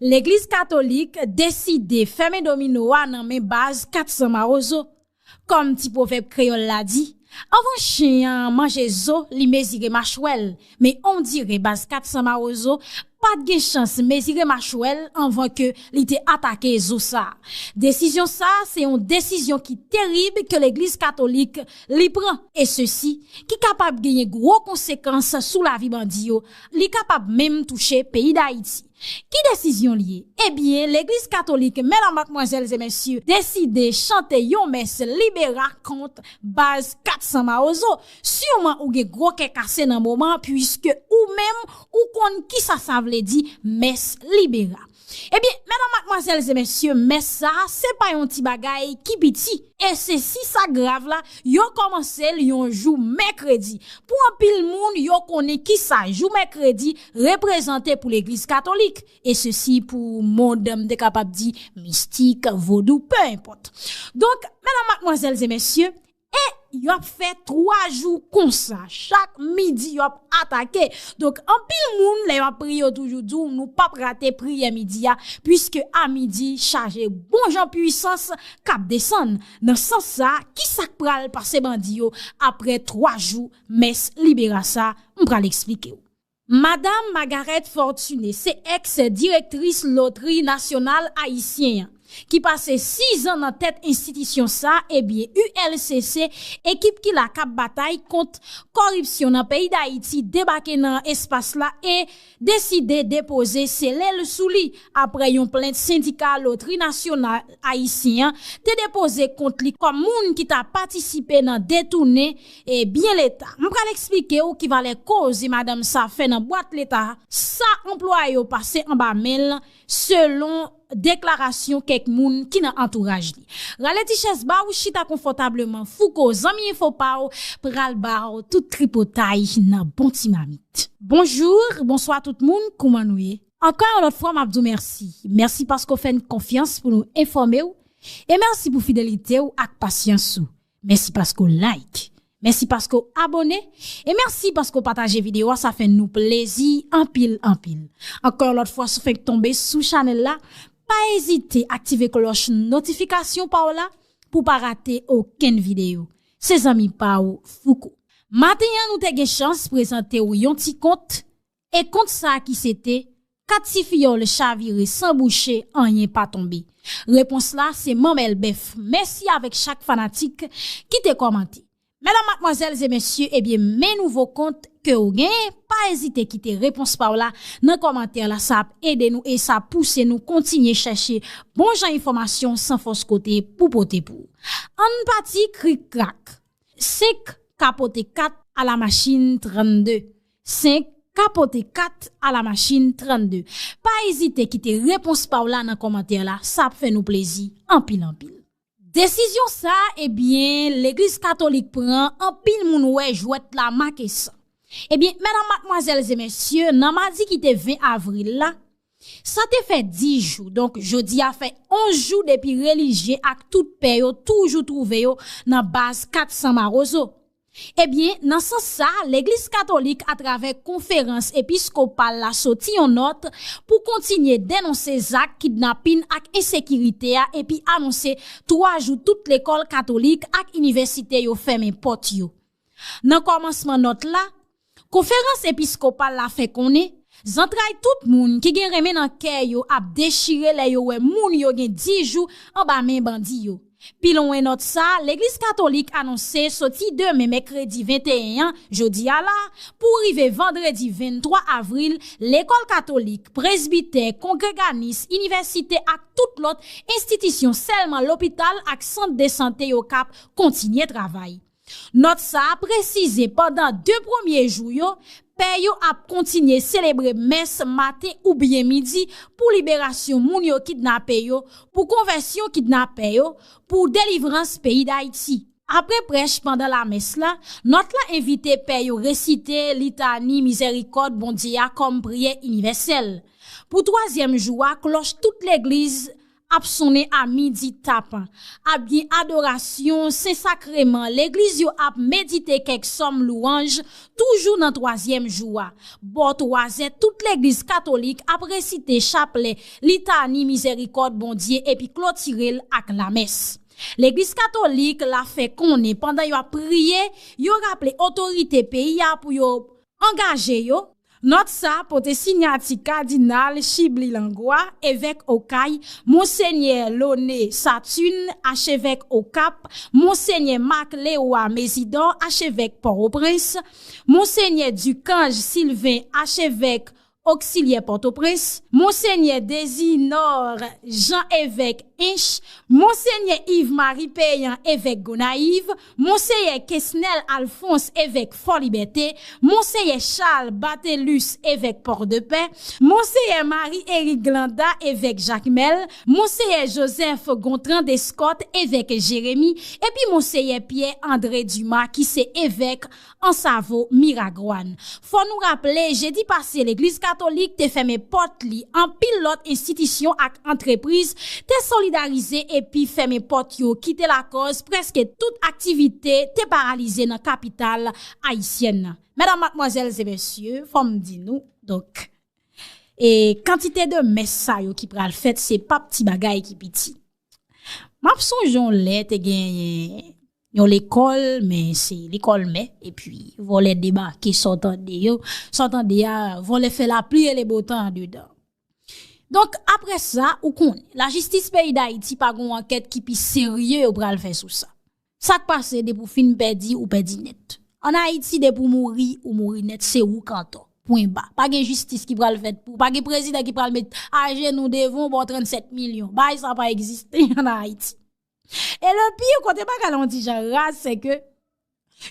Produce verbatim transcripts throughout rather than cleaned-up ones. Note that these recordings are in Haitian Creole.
Legliz Katolik deside fèmen domino a nan men baz kat san Mawozo. Kòm ti pwovèb kreyòl la di, anvan chen an manje zo, li mezire machwè l. Men on dire baz kat san Mawozo pa t gen chans mezire machwè l anvan ke li te atake zo sa a. Desizyon sa a se yon desizyon ki terib ke Legliz Katolik li pran, e sesi ki kapab genyen gwo konsekans sou lavi bandi yo, li kapab menm touche peyi Dayiti. Ki desizyon li ye? Ebyen, Legliz Katolik, medam, madmwazèl e mesye, deside chante yon mès libera kont baz kat san Mawozo. Siman ou gen gwo kè kase nan moman, piske ou menm ou konn kisa sa vle di mès libera. Ebyen, medam, madmwazèl e mesye, mès sa a se pa yon ti bagay ki piti. E sesi sa grav la, yo kòmanse l yon jou mèkredi. Pou anpil moun, yo konnen kisa jou mèkredi reprezante pou Legliz Katolik, e sesi pou mond, m te kapab di, mistik, vodou, pe enpòt. Donk, medam, madmwazèl e mesye, e y ap fè twa jou konsa. Chak midi, y ap atake. Donk, anpil moun, lè y ap priye, yo toujou di w, nou p ap rate priyè midi a, piske a midi, chaje bon jan pwisans k ap desann. Nan sans sa, kisa k pral pase bandi yo apre twa jou mès libera sa? M pral eksplike w. Madanm Margaret Fortuné se èks direktris Lotri Nasyonal Ayisyen an, ki pase sizan nan tèt enstitisyon sa, ebyen, U L C C, ekip ki la k ap batay kont koripsyon nan peyi Dayiti, debake nan espas la e deside depoze sele l sou li apre yon plent sendika Lotri Nasyonal Ayisyen an te depoze kont li kòm moun ki ta patisipe nan detounen e byen Leta. M pral eksplike w ki valè koze madanm sa fè nan bwat Leta sa, anplwaye yo pase anba men l, selon deklarasyon kèk moun ki nan antouraj li. Rale ti chèz ba w, chita konfòtableman, Fouco, zanmi enfo pa w, pral ba w tout tripotay nan bon ti mamit. Bonjou, bonswa tout moun, kouman nou ye? Ankò yon lòt fwa, m ap di w mèsi. Mèsi paske w fè n konfyans pou nou enfòme w. E mèsi pou fidelite w ak pasyans ou. Mèsi paske w like. Mèsi paske w abone. E mèsi paske w pataje videyo a, sa fè nou plezi anpil, anpil. Ankò yon lòt fwa, si w fenk tonbe sou chanèl la, pa ezite aktive klòch notifikasyon pa w la pou w pa rate okenn videyo. Se zanmi pa w, Fouco. Maten an, nou te gen chans prezante w yon ti kont, e kont sa a ki se te, kat ti fiyòl chavire san bouche, anyen pa tonbe. Repons la se manmèl bèf. Mèsi avèk chak fanatik ki te kòmante. Medam, madmwazèl e mesye, ebyen, men nouvo kont ke w genyen, pa ezite kite repons pa w la nan kòmantè la, sa ap ede nou e sa pouse nou kontinye chèche bon jan enfòmasyon san fòs kote pou pote pou ou. Ann pati krik krak. Senk ka pote kat a la machin trannde. Senk ka pote kat a la machin trannde. Pa ezite kite repons pa w la nan kòmantè la, sa ap fè nou plezi anpil, anpil. Desizyon sa a, ebyen, Legliz Katolik pran, anpil moun wè jwèt la make san. Ebyen, medam, madmwazèl e mesye, nan madi ki te ven avril la, sa te fè dis jou, donk jodi a fè onz jou depi relijye ak tout pè yo toujou twouve yo nan baz kat san Mawozo. Ebyen, nan sans sa, Legliz Katolik, atravè Konferans Episkopal la, soti yon nòt pou kontinye denonse zak kidnapin ak ensekirite a epi anonse twa jou tout lekòl katolik ak inivèsite yo fèmen pòt yo. Nan kòmansman nòt la, Konferans Episkopal la fè konnen, zantray tout moun ki gen renmen nan kè yo ap dechire lè yo wè moun yo gen dis jou anba men bandi yo. Pi lwen nòt sa, Legliz Katolik anonse soti demen mèkredi venteyen an, jodi a la, pou rive vandredi venntwa avril, lekòl katolik, presbitè, kongreganis, inivèsite ak tout lòt enstitisyon, sèlman lopital ak sant de sante yo k ap kontinye travay. Nòt sa a presize pandan de premye jou yo, pè yo ap kontinye selebre mès maten oubyen midi pou liberasyon moun yo kidnape yo, pou konvèsyon kidnapè yo, pou delivrans peyi Dayiti. Apre prèch pandan lamès la, nòt la envite pè yo resite litani mizèrikòd Bondye a kòm priyè inivèsèl. Pou twazyèm jou a, klòch tout legliz ap sonnen a midi tapan. Ap gen adorasyon, Sen Sakreman, legliz yo ap medite kèk sòm lwanj, toujou nan twazyèm jou a. Bò twazè, tout legliz katolik ap resite chaplè, litani mizèrikòd Bondye epi klotire l ak lamès. Legliz katolik la fè konnen pandan y ap priye, yo raple otorite peyi a pou yo angaje yo. Nòt sa pote siyati Kadinal Chibly Langlois, evèk Okay, Monsenyè Launay Saturnin, achevèk Okap, Monsenyè Marc Leroy Mésidor, achevèk Pòtoprens, Monsenyè Ducange Sylvain, achevèk oksilyè Pòtoprens, Monsenyè Desinor Jean, evèk Ench, Monsenyè Yves Marie Péan, evèk Gonayiv, Monsenyè Kesnel Alphonse, evèk Fòlibète, Monsenyè Charles Bathelus, evèk Pòdepè, Monsenyè Marie Eric Glanda, evèk Jakmèl, Monsenyè Joseph Gontran Descot, evèk Jeremi, epi Monsenyè Pierre André Dumas, ki se evèk Ansavo Miragwàn. Fò nou raple, jedi pase, legliz katolik te fèmen pòt li, anpil lòt enstitisyon ak antrepriz te solidarize epi fèmen pòt yo, kite lakòz prèske tout aktivite te paralize nan kapital ayisyèn nan. Medam, madmwazèl e mesye, fò m di nou, donk, e kantite de mès sa yo ki pral fèt, se p ap ti bagay ki piti. M ap sonje yon lè te genyen yon lekòl, men se lekòl mè, epi vòlè debake, sa w tande yo, sa w tande a, vòlè fè lapli e le botan andedan. Donk, apre sa, ou konnen, lajistis peyi Dayiti pa gen yon ankèt ki pi serye yo pral fè sou sa. Sa k pase, depi w fin pèdi, ou pèdi nèt. Ann Ayiti, depi w mouri, ou mouri nèt, se ou k antò. Pwen ba. Pa gen jistis ki pral fèt pou ou. Pa gen prezidan ki pral met ajenou devan w, ba w trannsèt milyon. Bagay sa pa egziste ann Ayiti. E le pire, kote bagay la yon ti jan raz, se ke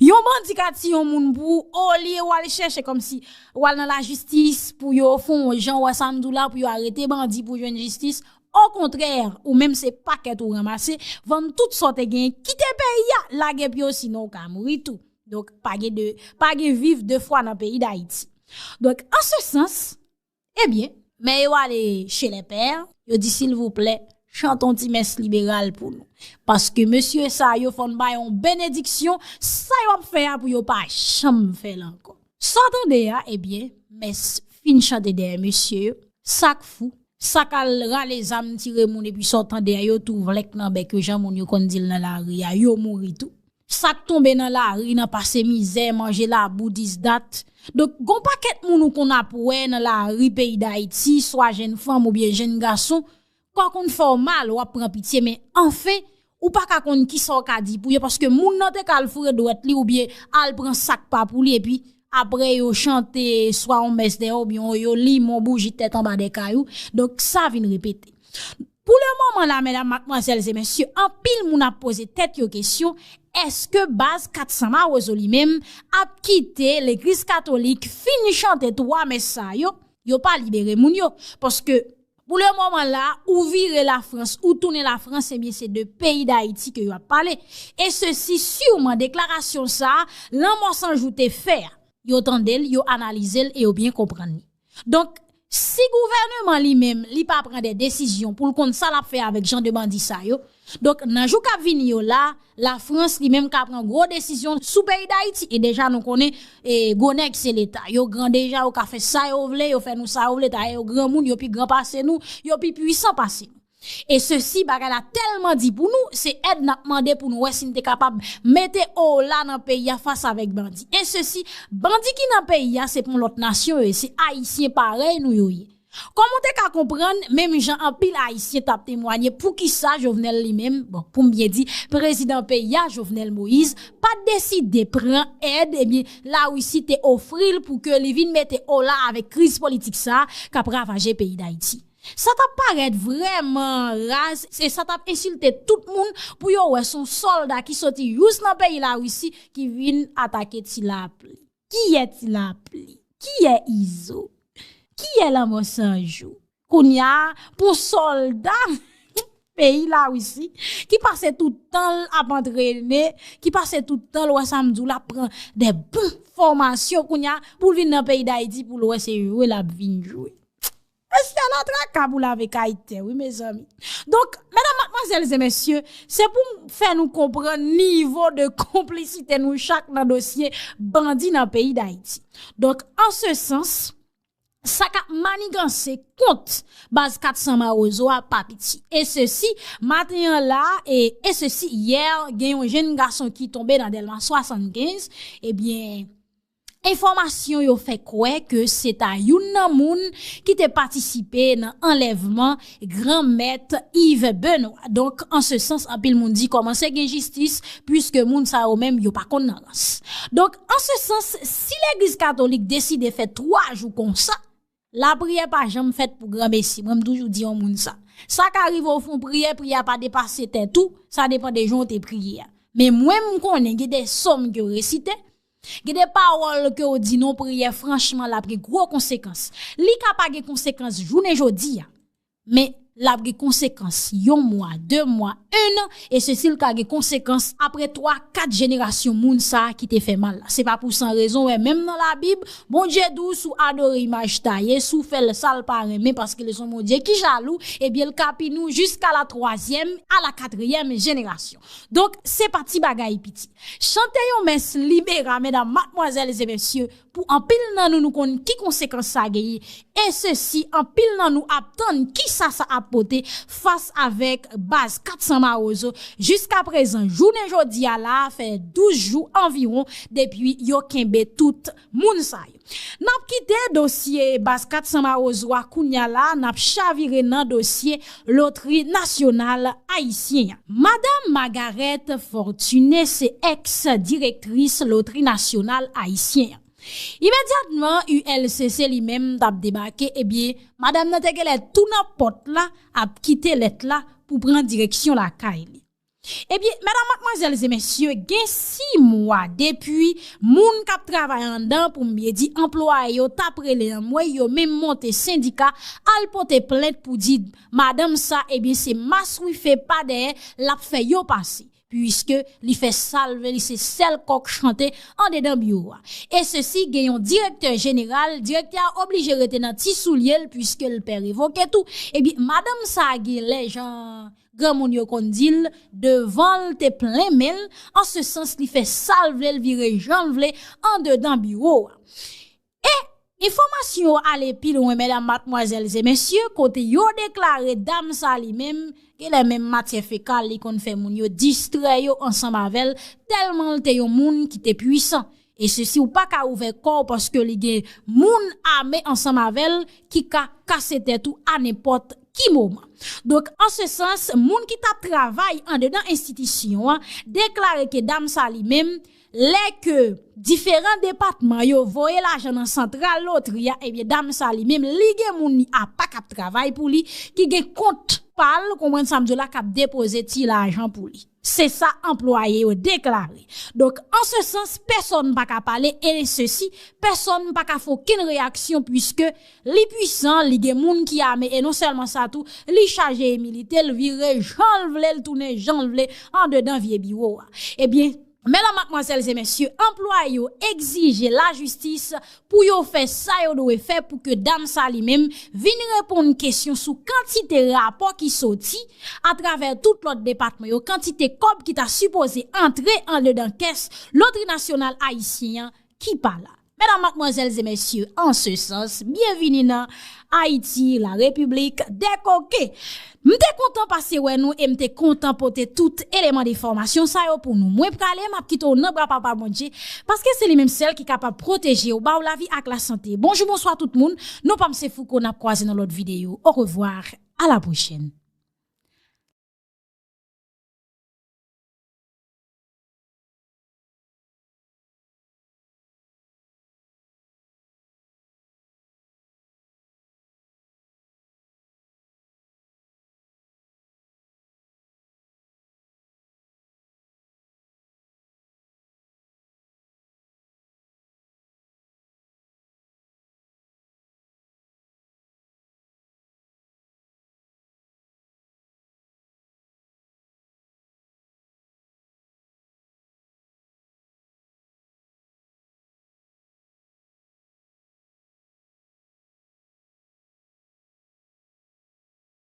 yon bandi ka tiye yon moun pou ou, olye w al chèche kòmsi w al nan lajistis pou yo fè yon jan, wè sa m di w la, pou yo arete bandi pou jwenn jistis. Okontrè, ou menm se pakèt ou ranmase, vann tout sa w te genyen, kite peyi a, lage pye w, sinon ou ka mouri tou. Donk, pa gen de, pa gen viv de fwa nan peyi Dayiti. Donk, an se sans, ebyen, men yo ale chez les pères, yo di, silvouplè, chante yon ti mès liberal pou nou. Paske mesye sa yo fò n ba yo yon benediksyon, sa yo ap fè a pou yo pa janm fè l ankò. Sa w tande a, ebyen, mès fin chante dèyè mesye yo. Sa k fou, sa k al rale zam tire moun epi sa w tande a, yo tou vlèk nan bèk yo, jan moun yo konn di l nan lari a, yo mouri tou. Sa k tonbe nan lari nan pase mizè, manje labou, this, that. Donk, gon pakèt moun ou konn ap wè nan lari peyi Dayiti, swa jenn fanm oubyen jenn gason, kò konn fè w mal, w ap pran pitye, men anfen, ou pa ka konn kisa w ka di pou yo, paske moun nan te ka al foure dwèt li oubyen al pran sa k pa pou li, epi apre yo chante swa yon mès dèyè w, oubyen yo limen yon bouji tèt anba dèyè kay ou. Donk, sa vin repete. Pou le moman la, medam, madmwazèl e mesye, anpil moun ap poze tèt yo kesyon, èske baz kat san Mawozo li menm ap kite legliz katolik fin chante twa mès sa yo, yo pa libere moun yo? Paske, pou le moman la, ou vire Lafrans, ou tounen Lafrans, ebyen, se de peyi Dayiti ke yo ap pale. E sesi, siman, deklarasyon sa a, Lanmò San Jou te fè a, yo tande l, yo analize l e yo byen konprann li. Donk, si gouvèneman li menm, li pa pran de desizyon pou l konn sa l ap fè avèk jan de bandi sa yo, donk, nan jou k ap vini yo la, Lafrans li menm ka pran gwo desizyon sou peyi Dayiti. E deja nou konnen, e, gwo nèg se Leta. Yo gran deja, yo ka fè sa yo vle, yo fè nou sa yo vle. Dayè, yo granmoun, yo pi gran pase nou, yo pi pwisan pase nou. E sesi, bagay la tèlman di pou nou, se èd n ap mande pou nou wè si n te kapab mete ola nan peyi a fas avèk bandi. E sesi, bandi ki nan peyi a, se pa yon lòt nasyon yo ye, se Ayisyen parèy nou yo ye. Kòman w te ka konprann, menm jan anpil Ayisyen t ap temwanye, poukisa Jovenel li menm, bon, pou m byen di, prezidan peyi a, Jovenel Moïse, pa t deside pran èd, ebyen, Larisi te ofri l pou ke li vin mete ola avèk kriz politik sa a k ap ravaje peyi Dayiti? Sa t ap parèt vrèman raz, e sa t ap ensilte tout moun pou yo wè se yon sòlda ki soti jis nan peyi Larisi ki vin atake Ti Lapli. Kiyè Ti Lapli? Kiyè Izo? Kiyè Lanmò San Jou? Kounye a, pou sòlda peyi Larisi, ki pase tout tan l ap antrene, ki pase tout tan l wè sa m di w, l ap pran de bon fòmasyon, kounye a, pou l vin nan peyi Dayiti, pou l wè se jwe l ap vin jwe. Mesye, la traka pou lave kay tè, wi, mezanmi. Donk, medam, madmwazèl e mesye, se pou m fè nou konprann nivo de konplisite nou chak nan dosye bandi nan peyi Dayiti. Donk, an se sans, sa k ap maniganse kont baz kat san Mawozo a pa piti. E sesi, maten an la, e, e sesi, yè, gen yon jenn gason ki tonbe nan Dèlma swasannkenz, ebyen, enfòmasyon yo fè kwè ke se ta youn nan moun ki te patisipe nan anlèvman Granmèt Yves Benoît. Donk, an se sans, anpil moun di kòmanse gen jistis, piske moun sa yo menm, yo pa konn nan rans. Donk, an se sans, si legliz katolik deside fè twa jou konsa, lapriyè pa janm fèt pou granmesi. Mwen, m toujou di yon moun sa. Sa ka rive w fè yon priyè, priyè a pa depase tèt ou, sa depann de jan w te priye a. Men mwen, m konnen gen de sòm ke w resite, gen de pawòl ke w di nan priyè, franchman, l ap gen gwo konsekans. Li ka pa gen konsekans jounen jodi a, men l ap gen konsekans yon mwa, de mwa, en an, e sesi l ka gen konsekans apre twa, kat jenerasyon moun sa a ki te fè mal la. Se pa pou san rezon, wè, menm nan Labib, Bondye di w, si w adore imaj taye, si w fè l sa l pa renmen, paske li se yon Bondye ki jalou, ebyen, l ka pini w jiska la twazyèm, a la katriyèm jenerasyon. Donk, se pa ti bagay piti. Chante yon mès libera, medam, madmwazèl e mesye, pou anpil nan nou, nou konn ki konsekans sa genyen. E sesi, anpil nan nou ap tann kisa sa ap pote fas avèk baz kat san Mawozo. Jiska prezan, jounen jodi a la, fè douz jou anviwon depi yo kenbe tout moun sa yo. N ap kite dosye baz kat san Mawozo a kounye a la, n ap chavire nan dosye Lotri Nasyonal Ayisyen an. Madanm Margareth Fortuné se èks direktris Lotri Nasyonal Ayisyen an. Imedyatman, U L C C li menm t ap debake, ebyen, madanm nan te genlè tou nan pòt la, ap kite lèt la pou pran direksyon lakay li. Ebyen, medam, madmwazèl e mesye, gen sis mwa depi moun k ap travay anndan, pou m byen di, anplwaye yo t ap rele anmwey, yo menm monte sendika, al pote plent pou di madanm sa, ebyen, se maswife pa dèyè l ap fè yo pase. Piske li fè sa l vle, li se sèl kòk chante andedan biwo a. E sesi, gen yon direktè jeneral, direktè a oblije rete nan ti soulye l, piske l pè revoke tou. Ebyen, madanm sa a genlè, jan granmoun yo konn di l, devan l te plen men l, an se sans, li fè sa l vle, l vire jan l vle andedan biwo a. E enfòmasyon yo ale pi lwen, medam, madmwazèl e mesye, kote yo deklare dam sa li menm, genlè menm matyè fekal li konn fè moun yo distrè yo ansanm avè l, tèlman l te yon moun ki te pwisan. E sesi, ou pa ka ouvè kò w paske li gen moun ame ansanm avè l ki ka kase tèt ou a nenpòt ki moman. Donk, an se sans, moun ki t ap travay andedan enstitisyon an deklare ke dam sa li menm, lè ke diferan depatman yo voye lajan nan santral lotri a, ebyen, dam sa li menm, li gen moun li apa k ap travay pou li, ki gen kont pa l, konprann sa m di w la, k ap depoze ti lajan pou li. Se sa anplwaye yo deklare. Donk, an se sans, pèsonn pa ka pale, e sesi, pèsonn pa ka fè okenn reyaksyon, piske li pwisan, li gen moun ki ame, e non sèlman sa tou, li chaje e milite, l vire jan l vle, l tounen jan l vle, andedan vye biwo a. Ebyen, medam, madmwazèl e mesye, anplwaye yo egzije lajistis pou yo fè sa yo dwe fè pou ke dam sa li menm vin reponn kesyon sou kantite rapò ki soti atravè tout lòt depatman yo, kantite kòb ki ta sipoze antre andedan kès Lotri Nasyonal Ayisyen an ki pa la. Medam, madmwazèl e mesye, an se sans, byenvini nan Ayiti, la Repiblik dè koke. M te kontan pase wè nou e m te kontan pote tout eleman de enfòmasyon sa yo pou nou. Mwen prale, m ap kite w nan bra Papa Bondye, paske se li menm sèl ki kapab pwoteje w, ba w lavi ak lasante. Bonjou, bonswa tout moun. Non pa m se Fouco, n ap kwaze nan lòt videyo. Orevwa, a la pwochèn.